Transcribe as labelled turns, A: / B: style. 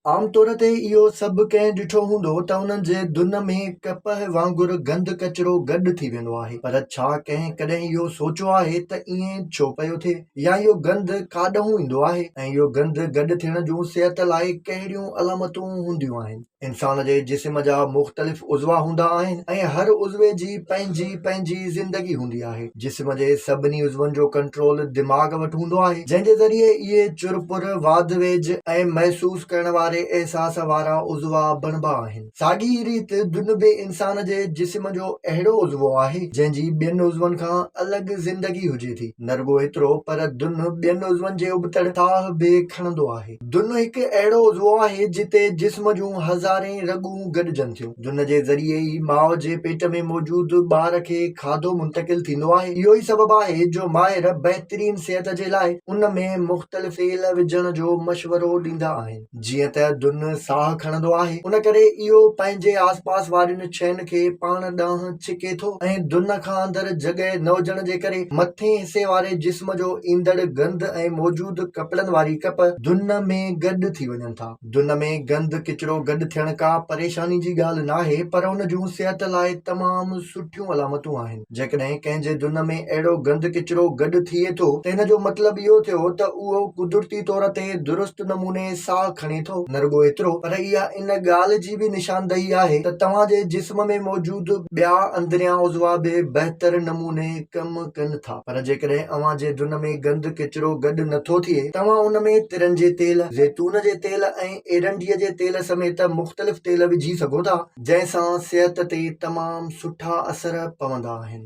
A: عام طور تي اهو سڀ ڪنهن ڏٺو هوندو ته انهن جي دن ۾ ڪپهه وانگر گند ڪچرو گڏ ٿي ويندو آهي پر ڇا ڪنهن ڪڏهن اهو سوچيو آهي ته ائين ڇو پيو ٿئي يا اهو گند ڪاڏهون ايندو آهي ۽ اهو گند گڏ ٿيڻ جون صحت لاء ڪهڙيون علامتون هونديون آهن. انسان جي جسم جا مختلف عضوا هوندا آهن ۽ هر عضوي جي پنهنجي پنهنجي زندگي هوندي آهي. جسم جي سڀني عضون جو ڪنٽرول دماغ وٽ هوندو آهي، جنهن جي ذريعي اهي چرپر، واڌ ويجهه ۽ محسوس ڪرڻ واري احساس وارا عضوا بڻبا آهن. ساڳي ئي ريت دن به انسان جي جسم جو اهڙو عضوو آهي، جنهن جي ٻين عضون کان الڳ زندگي هجي ٿي. نه رڳو ايترو پر دن ٻين عضون جي ابتڙ ساهه به کڻندو آهي. دن هڪ اهڙو عضوو آهي جتي جسم جون هزارين رڳون گڏجن ٿيون. دن جي ذريعي ئي ماء جي پيٽ ۾ موجود ٻار کي کاڌو منتقل ٿيندو آهي. اهو ئي سبب آهي جو ماهر بهترين صحت جي لاء ان ۾ مختلف تيل وجهڻ جو مشورو ڏيندا آهن. جيئن ته دن ساهه کڻندو آهي ان ڪري اهو پنهنجي آسپاس وارين شين کي پاڻ ڏانهن ڇڪي ٿو ۽ دن کان اندر جڳهه نه هجڻ جي ڪري مٿين حصي واري جسم جو ايندڙ گند ۽ موجود ڪپڙن واري ڪپ دن ۾ گڏ ٿي وڃن ٿا. دن ۾ گند ڪچرو گڏ ٿيڻ ڪا پريشاني جي ڳالهه ناهي پر ان جون صحت لاء تمام سٺيون علامتون آهن. جيڪڏهن ڪنهن جي دن ۾ اهڙو گند ڪچرو گڏ ٿئي ٿو ته ان جو مطلب اهو ٿيو ته اهو قدرتي طور تي درست نموني ساهه کڻي ٿو. نه رڳو ايترو پر اها ان ڳالهه جي به نشاندهي آهي ته توهان جي جسم ۾ موجود ٻيا اندريان عضوا به بهتر نموني ڪم ڪن ٿا. پر جيڪڏهن اوهان جي دن ۾ گند ڪچرو گڏ نه ٿو ٿئي توهان ان ۾ ترن جي تيل، زيتون جي تيل ۽ ايرنڊيء جي تيل سميت مختلف تيل وجهي سگهو ٿا. جنهن سان صحت تي تمام سٺا اثر پوندا آهن.